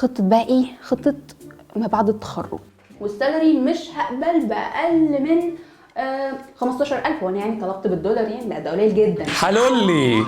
خطه بقى ايه؟ خطه ما بعد التخرج. وال salary مش هقبل باقل من 15000، وانا يعني طلبت بالدولار يعني؟ لا ده قليل جدا. حلولي.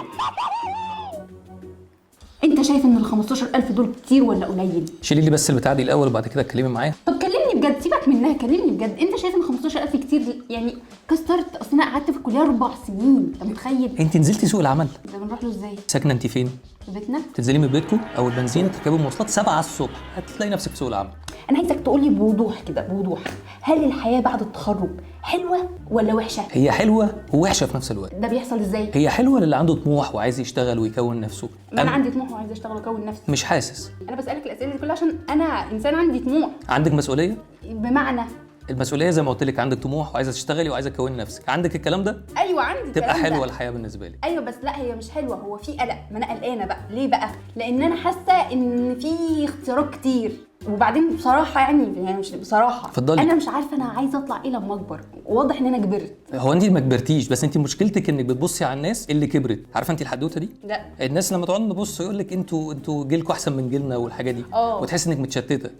انت شايف ان ال 15000 دول كتير ولا قليل؟ شيلي لي بس البتاع دي الاول وبعد كده اتكلمي معايا. طب كلمني بجد، سيبك منها، كلمني بجد. انت شايف ان 15000 كتير؟ يعني كسرت، اصل انا قعدت في الكلية 4 سنين، انت متخيل؟ انت نزلتي سوق العمل؟ ده بنروح له ازاي؟ ساكنة انت فين؟ في بيتنا. تنزلي من بيتكم او البنزينه، تركبي مواصلات 7 الصبح، هتلاقي نفسك في سوق العمل. انا عايزك تقولي بوضوح كده، بوضوح، هل الحياة بعد التخرج حلوة ولا وحشه؟ هي حلوة ووحشه في نفس الوقت. ده بيحصل ازاي؟ هي حلوة للي عنده طموح وعايز يشتغل ويكون نفسه. ما انا عندي طموح وعايزه اشتغل واكون نفسي. مش حاسس. انا بسالك الاسئلة دي كلها عشان انا انسان عندي طموح. عندك مسؤولية؟ بمعنى؟ المسؤولية زي ما قلت لك، عندك طموح وعايزه تشتغلي وعايزه تكوني نفسك، عندك الكلام ده؟ ايوه عندي تبقى الكلام ده. حلوة الحياة بالنسبة لك. ايوه بس لا، هي مش حلوه، هو في قلق. ما انا قلقانة بقى. ليه بقى؟ لان انا حاسه ان في اختيارات كتير، وبعدين بصراحة يعني مش بصراحه. اتفضلي. انا مش عارفه انا عايزه اطلع ايه لما اكبر، واضح ان انا كبرت. هو انت ما كبرتيش، بس انت مشكلتك انك بتبصي على الناس اللي كبرت. عارفه انت الحدوتة دي؟ لا. الناس لما تقعد نبص يقول لك انتوا جيلكم احسن من جيلنا والحاجة دي. وتحس انك متشتته.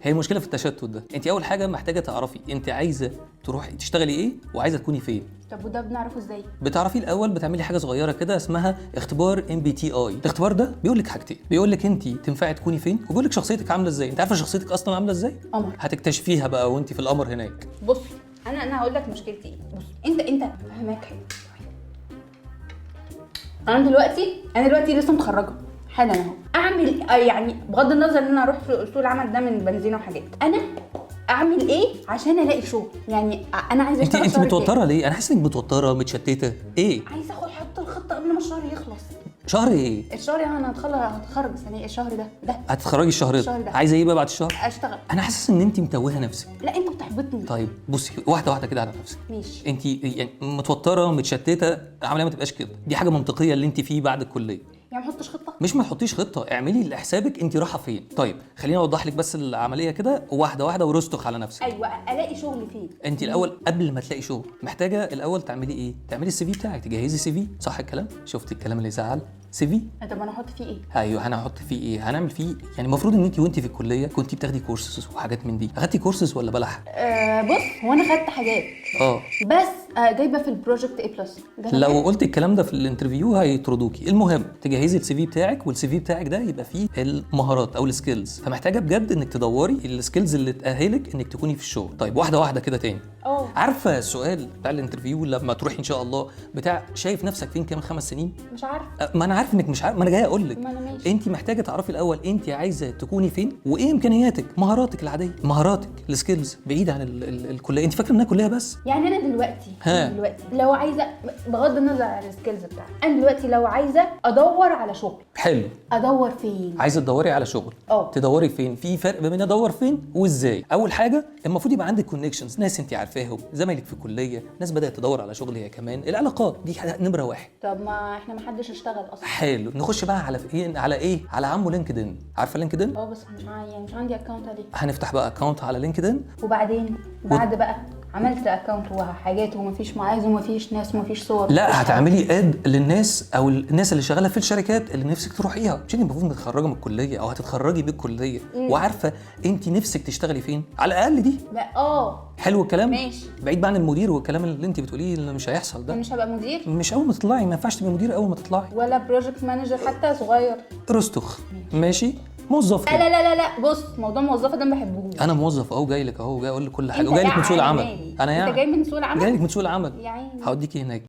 هي المشكلة في التشتت ده. انت اول حاجة محتاجه تعرفي انت عايزه تروحي تشتغلي ايه وعايزه تكوني فين. طب وده بنعرفه ازاي؟ بتعرفي الاول بتعملي حاجة صغيرة كده اسمها اختبار MBTI. الاختبار ده بيقول لك حاجتين، بيقول لك انت تنفعي تكوني فين، وبيقول لك شخصيتك عامله ازاي. انت عارفه شخصيتك اصلا عامله ازاي؟ قمر. هتكتشفيها بقى وانت في القمر هناك. بص، انا هقول لك مشكلتي ايه. بص، انت فاهمك حلو. انا دلوقتي لسه متخرجة حالا اهو، اعمل يعني بغض النظر ان انا اروح في سوق العمل ده من بنزينة وحاجات، انا اعمل ايه عشان الاقي شغل؟ يعني انا عايزه انت اشتغل انت شهر متوترة ليه؟ انا حاسس انك متوترة متشتته. ايه؟ كام. عايزه اخد احط الخطة قبل ما الشهر يخلص. شهر ايه؟ الشهر يعني انا هتخرج السنه، الشهر ده. هتتخرجي الشهر ده؟ الشهر ده. عايزه ايه بقى بعد الشهر؟ اشتغل. انا حاسس ان انت متوهه نفسك. لا، انت بتحبطني. طيب بصي، واحدة واحدة كده على نفسك. ماشي. انت يعني متوترة متشتته، العملية ما تبقاش كده. دي حاجة منطقية اللي انت فيه بعد الكليه. يعني ما احطش خطه؟ مش ما تحطيش خطه، اعملي لحسابك انت رايحة فين. طيب خليني اوضح لك بس العملية كده واحدة واحدة ورستخ على نفسك. ايوه، الاقي شغل فين؟ انت الاول قبل ما تلاقي شغل محتاجه الاول تعملي ايه؟ تعملي ال CV بتاعك، تجهزي CV. صح الكلام؟ شفتي الكلام اللي يزعل؟ CV. طب انا احط فيه ايه؟ ايوه، انا هحط فيه ايه؟ هنعمل فيه يعني المفروض ان انت وانت في الكلية كنت بتاخدي كورسز وحاجات من دي. اخدتي كورسز ولا بلح؟ آه بص، هو انا خدت حاجات بس جايبه في ال project A plus. لو قلت الكلام ده في ال interview هيطردوكي. المهم تجهزي ال CV بتاعك، وال CV بتاعك ده يبقى فيه المهارات او ال skills. فمحتاجه بجد انك تدوري ال skills اللي تاهلك انك تكوني في الشغل. طيب واحدة واحدة كده تاني. عارفه السؤال بتاع ال interview لما تروحي ان شاء الله، بتاع شايف نفسك فين كمان 5 سنين؟ مش عارفه. ما انا عارف انك مش عارف، ما انا جاي اقول لك. ما أنا ماشي. انت محتاجه تعرفي الاول انت عايزه تكوني فين وايه امكانياتك، مهاراتك العاديه، مهاراتك ال skills، بعيد عن ال ال الكليه. انت فاكره انها كليه بس؟ يعني انا دلوقتي ها. أنا دلوقتي لو عايزه، بغض النظر عن ال skills بتاعتي، انا دلوقتي لو عايزه ادور على شغل، حلو. ادور فين؟ عايزه تدوري على شغل؟ تدوري فين؟ في فرق ما بين ادور فين وازاي. اول حاجة المفروض يبقى عندك connections، ناس انت عارفاهم، زمايلك في الكليه، ناس بدات تدور على شغل هي كمان. العلاقات دي حاجة نمره واحد. طب ما احنا ما حدش اشتغل اصلا. حلو، نخش بقى على ايه؟ على ايه؟ على عمو LinkedIn. عارفه LinkedIn؟ اه بس مش يعني مش عندي account عليه. هنفتح بقى account على LinkedIn. وبعدين بعد بقى عملت account وحاجات ومفيش معاذ ومفيش ناس ومفيش صور. لا، هتعملي add للناس او الناس اللي شغالة في الشركات اللي نفسك تروحيها. مش انت المفروض متخرجة من الكلية او هتتخرجي بالكلية وعارفه انت نفسك تشتغلي فين على الاقل دي؟ لا اه. حلو الكلام. ماشي. بعيد بقى عن المدير والكلام اللي انت بتقوليه اللي مش هيحصل ده. انا مش هبقى مدير. مش اول ما تطلعي، ما ينفعش تبقي مدير اول ما تطلعي. ولا project manager حتى صغير. رستخ، ماشي، موظف لا. كده. لا لا لا لا، بص، موضوع موظفة ده ما بحبهوش. انا موظف اهو، جاي لك اهو، جاي اقول لك كل حاجه، انت وجاي لك من يا سوق العمل. عمالي. انا يعني انت جاي من سوق العمل؟ جاي لك من سوق العمل. يا عيني. هوديكي هناك.